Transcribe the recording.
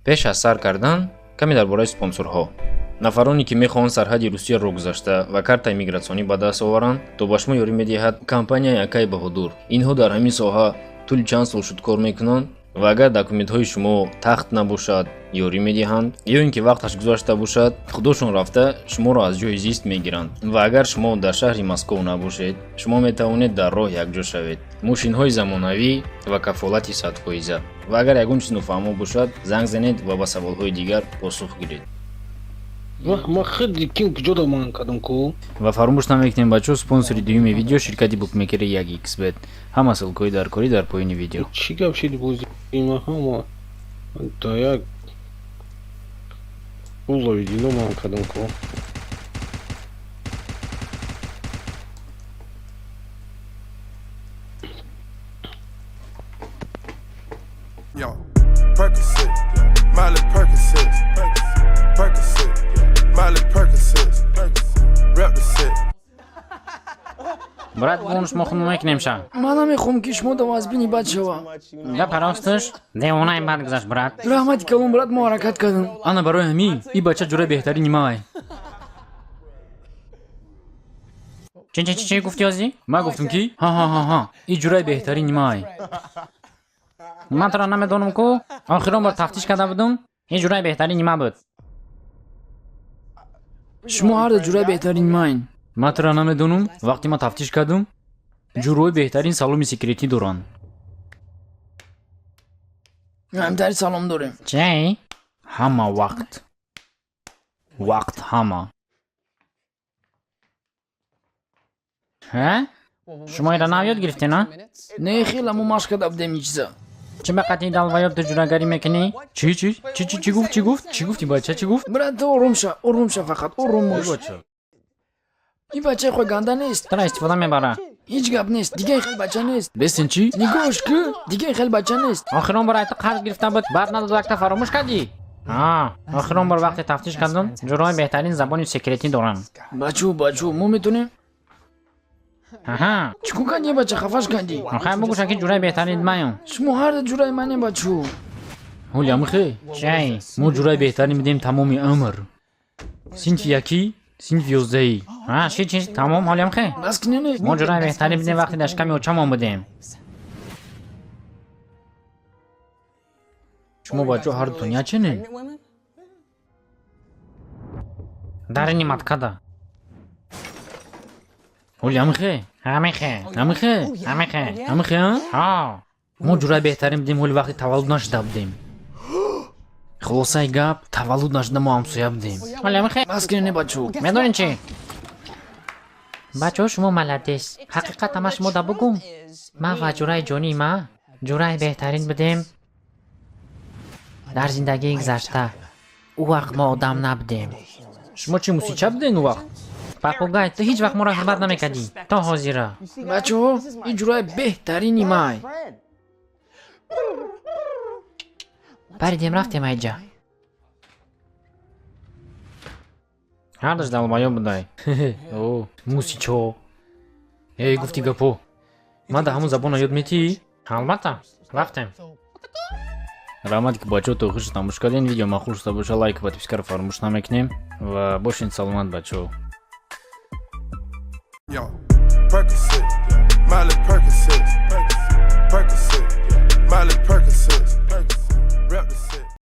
Пеш аз сар кардан каме дар бораи спонсорҳо. Нафароне, ки мехоҳанд сарҳади Русияро гузашта ва картаи мигратсионӣ ба даст оваранд, то ба шумо ёрӣ медиҳад компанияи Акаи Баҳодур. Инҳо дар ҳамин соҳа тӯли чанд сол шуд кор мекунанд ва агар документҳои шумо тахт набошад, ёрӣ медиҳанд, ё ин ки вақташ гузашта бошад, худошон рафта шуморо аз ҷои зист мегиранд. Ва агар шумо дар шаҳри Москов набошед, шумо метавонед дар роҳ якҷо шавед. Мошинҳои замонавӣ ва кафолати 100%. Ва агар ягон чиз нофаҳмо бошад, занг занед ва ба саволҳои дигар посух гиред. Ма хеле ким куҷода ман кардам ку? Ва фаромӯш намекунем, бачаҳо, спонсори дуюми видео ширкати букмекери 1xBet. Ҳама ссылкаҳои даркорӣ дар поёни видео. Чӣ гап шиди бози? Ма ҳама да як рӯза видео ман кардам ку. Yo, Percocet, Miley Percocet, Percocet, Miley Percocet, rep the set. Брат, бон шумо хун мекунем ша. Ман намехоҳам, ки шумо давазбини бад шава. Гап росташ, девонаи бад гузашт, брат. Раҳмати калон, брат, мо ҳаракат кардам. Ана барои ҳамин ин бача ҷураи беҳтарини май. Чи, чи, чи, чи гуфти озӣ? Ман гуфтам, ки ҳа-ҳа-ҳа-ҳа, ин ҷураи беҳтарини май. Ман туро намедонам ку. Охирон бор тафтиш карда будум, ин ҷураи беҳтарини ман буд. Шумо ҳарда ҷураи беҳтарини майн. Ман туро намедонам. Вақте ман тафтиш кардам, ҷурҳои беҳтарин саломи секретӣ доранд. Ҳамтари салом дорем. Чи? Ҳама вақт, вақт ҳама. Ҳа, шумо инро нав ёд гирифтен, а? Не, хела мо машқ карда будем ин чиза. Чӣ ба қатъи долбоёб ту ҷурагарӣ мекунӣ? Чӣ, чӣ, чӣ, чӣ, чӣ гуфт, чӣ гуфт, чӣ гуфт ин бача, чӣ гуфт? Брат, ту ором ша, ором ша, фақат ором бош. Ин бачаи хой ганда нест. Туро истифода мебара. Ҳеҷ гап нест, дигаи хел бача нест. Бестен чӣ? Нигоҳш ку, дигаи хел бача нест. Охирон бор айто қарз гирифта буд, баъд надод, якта фаромӯш кардӣ. А охирон бор вақте тафтиш кардам, ҷураҳои беҳтарин забони секретӣ доранд. Бачо, бачо, мо метонем. Аҳа. Чӣ кор кардӣ, бача хафаш кардӣ? Охай, бугӯша, ки ҷураи беҳтарин маём. Шумо ҳарда ҷураи мане, бачо. Ҳоли амихе. Чай? Мо ҷураи беҳтарин бидем тамоми умр, синфи якӣ, синфи 11-ӣ. А ши чи тамом, ҳолиам хе. Бас кинене. Мо ҷураи беҳтарин бидем, вақте дар шиками очамон будем. Шумо бачаҳо ҳардутон яченен? Дарини маткада. Ҳоли амихе. Ҳамихе. Амихе. Ҳамихе. Амихе, а? Ҳо. Мо ҷураи беҳтарин бидем, ҳоли вақте таваллуд нашуда будем. Хулосаи гап, таваллуд нашуда мо ҳамсоя будем. Ҳолиам хе. Бас кинене, бачо. Медонед чӣ, бачаҳо, шумо молодец. Ҳақиқат ама шумо да бугум, ман ва ҷураи ҷонии ма ҷураи беҳтарин будем дар зиндагии гузашта. Ӯ вақт мо одам набудем. Шумо чӣ, мусича буден ӯ вақт? Папугай, ту ҳеҷ вақт моро ҳурмат намекардӣ то ҳозира. Бачаҳо, ин ҷураи беҳтарини май. Паридем, рафтем айҷа. Ҳардаш долбоёб будай. О, мусичо. Эй, гуфти гапо, ман да ҳамун забона ёд метиҳӣ? Албатта, рафтем. Раҳмат, ки бачаҳо то охирша тамошо кардем. Видео маъқул шуда боша, лайк, подпискаро фаромӯш намекунем ва бошед саломат, бачаҳо. Yo, Percocet, Miley Percocet, Percocet, Miley Percocet.